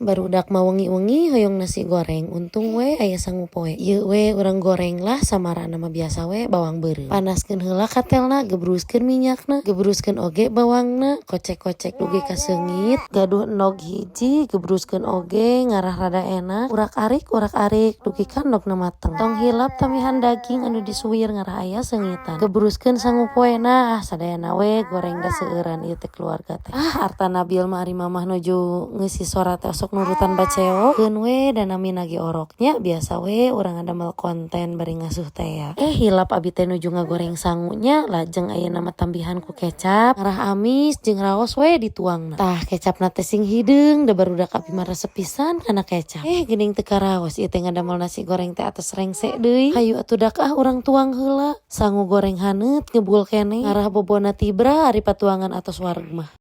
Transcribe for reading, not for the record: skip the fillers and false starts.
Barudak mah wengi-wengi hoyong nasi goreng, untung we aya sangu poe. Ieu we urang goreng lah, samarana mah biasa we bawang beureum. Panaskeun heula katelna, gebruskeun minyakna, gebruskeun oge bawangna, kocek-kocek dugi ka seungit. Gaduh endog hiji, gebruskeun oge ngarah rada enak. Urak-arik urak-arik dugi ka endogna mateng. Tong hilap tambihan daging anu disuwir ngarah aya seungitan. Gebruskeun sangu poena, ah, sadayana we goreng da seueuran ieu teh keluarga teh. Ah, Arta Nabil mah ari mamah nuju ngeusi sora teh osok nurutan baceo. Keun we da namina ge orok nya, biasa we urang ngadamel konten bari ngasuh teh ya. Eh, hilap abi teh nuju ngagoreng sangunya, lajeng ayeuna mah tambihan ku kecap. Ngarah amis jeung raos we dituangna. Tah, kecapna teh sing hideung da barudak abi mah resep pisan kana kecap. Eh, geuning teu karaos ieu teh ngadamel nasi goreng teh atos rengse deui. Hayu atuh dak ah, urang tuang heula. Sangu goreng haneut ngebul keneh, ngarah bobona tibra ari patuangan atos wareg mah.